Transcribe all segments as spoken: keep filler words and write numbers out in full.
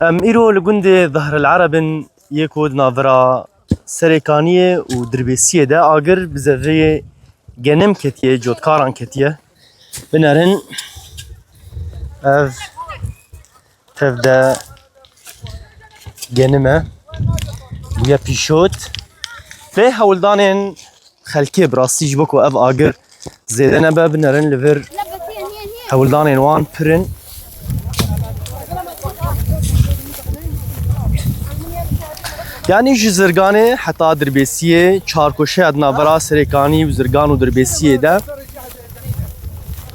Em îro li gundê Zehril Ereb in, yê ku di navbera Serêkaniyê û Dirbêsiyê de agir bi zeviyê genim ketiye, cotkaran ketiye. Binerin, ev tev de genim e. Bûye pîşot. Vê hewldanên xelkê bi rastî ji bo ku ev agir zêde nebe, binerin li vir hewldanên wan pir in. Yanî ji Zirganê heta Dirbêsiyê, çarkoşeya di navbera Serêkanî û Zirgan û Dirbêsiyê de,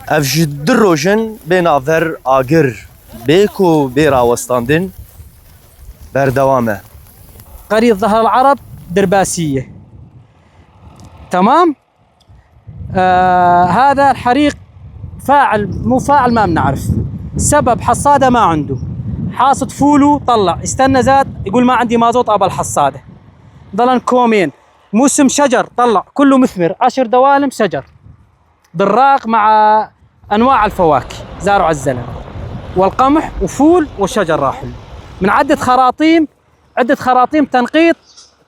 ev ji du roj in bê navber agir, bê ku bê rawestandin, berdewam e. قرية ظهر العرب درباسية. تمام. آه هذا الحريق فاعل مو فاعل ما بنعرف. سبب حصادة ما عنده. حاصد فوله طلع، استنى زاد يقول ما عندي مازوت أبى الحصادة. ضلن كومين. موسم شجر طلع كله مثمر، عشر دوالم شجر، دراق مع أنواع الفواكه زارع الزلمة، والقمح وفول وشجر راحل. من عدة خراطيم، عدة خراطيم تنقيط،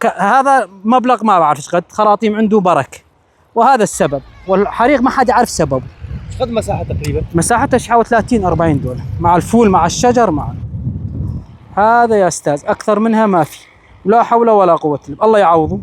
ك- هذا مبلغ ما بعرف ايش قد خراطيم عنده برك. وهذا السبب، والحريق ما حد يعرف سببه. شقد مساحة تقريبا؟ مساحته شحال، ثلاثين أربعين دولار مع الفول مع الشجر مع هذا يا استاذ، اكثر منها ما في. لا حول ولا قوة الا بالله، الله يعوضه.